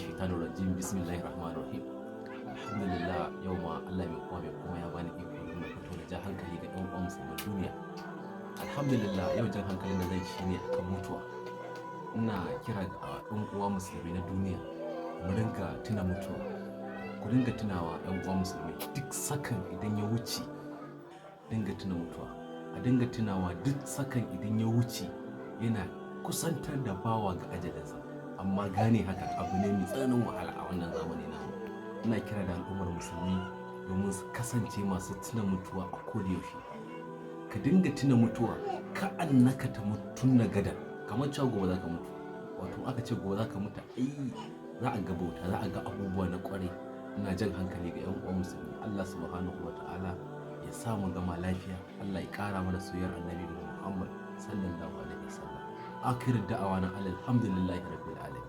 Shaitanir rajim. Bismillahir rahmanir rahim. Alhamdulillah, yau ma Allah mai kowa mai kuma ya bani iko na fito da ja hankali ga ɗan uwan musulman duniya. Alhamdulillah, yau jan hankalin da zai shine akan mutuwa. Ina kira ga ɗan uwa musulmai na duniya, mu ringa tuna mutuwa. Ku dinga tunawa, ɗan uwa musulmai, duk sakan idan ya wuce, dinga tuna mutuwa. A dinga tunawa, duk sakan idan ya wuce yana kusantar da bawa ga ajalinsa. Amma gane haka abu ne mai tsananin wahala a wannan zamani namu. Ina kira da al'ummar musulmi domin su kasance masu tuna mutuwa a kodayaushe. Ka dinga tuna mutuwa ka annaka ta mutunna gadan, kamar cewa gobe za ka mutu. Wato aka ce gobe za ka mutu, ai za a ga bauta, za a ga abubuwa na kwarai. Ina jan hankali ga yan uwan musulmi. Allah Subhanahu wata'ala ya sa mu gama lafiya. Allah ya kara mana soyayyar Annabi Muhammad sallallahu alaihi wasallam. Akhir da'awana alhamdulillahi rabbil alamin.